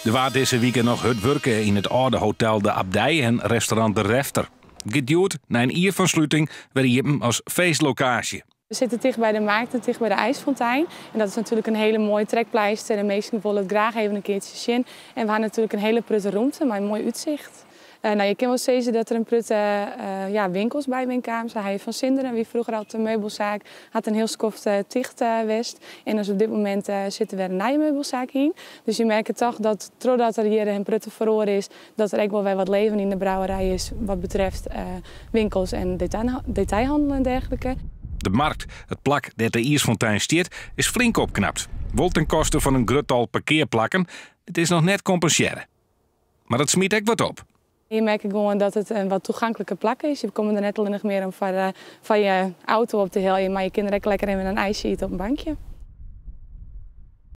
Der waard dizze wike noch hurd wurke yn it âlde hotel De Abdij en restaurant De Refter. It giet hjoed, nei in jier fan sluting, wer iepen as feestlokaasje. We sitte ticht by de markt en ticht by de IJsfontein. En dat is natuerlik in hiele moaie trekpleister en minsken wolle it graach even in keartsje sjen. En we ha natuerlik in hiele protte romte mei in moai útsicht. No, je kinne wol sizze dat der in protte ja, winkels by binne kaam. Sa ha je Van Sinderen, wie froeger altyd in meubelsaak, hat in hiel skoft ticht west. En dus op dit momint sit der wer in nije meubelsaak yn. Dus je merke toch dat trochdat der hjir in protte feroare is, dat der ek wol wer wat leven yn de brouwerij is wat betreft winkels en detailhannel en dergelike. De Markt, it plak dêr't de iisfontein stiet, is flink opknapt. Wol ten koste fan in grut tal parkearplakken. It is noch net kompensearre. Mar dat smyt ek wat op. Je merke gewoan dat it in wat toegankliker plak is. Je komme der net allinnich mear om foar je auto op te heljen, mar je kinne der ek lekker even in ijsje ite op in bankje.